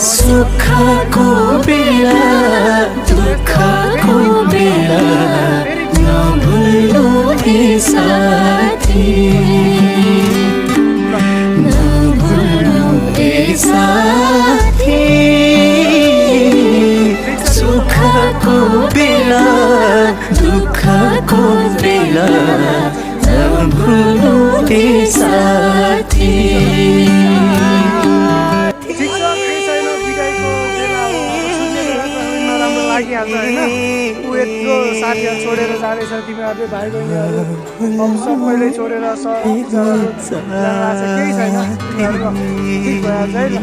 सुखको बेला दुःखको बेला नभुल्नु हे साथी नभुल्नु हे साथी सुखको बेला दुःखको बेला नभुल्नु हे साथी साथीहरू छोडेर जाँदैछ तिमीहरूले भाइ बहिनीहरू सबैले छोडेर केही छैन ठिक भइहाल्छ है ल।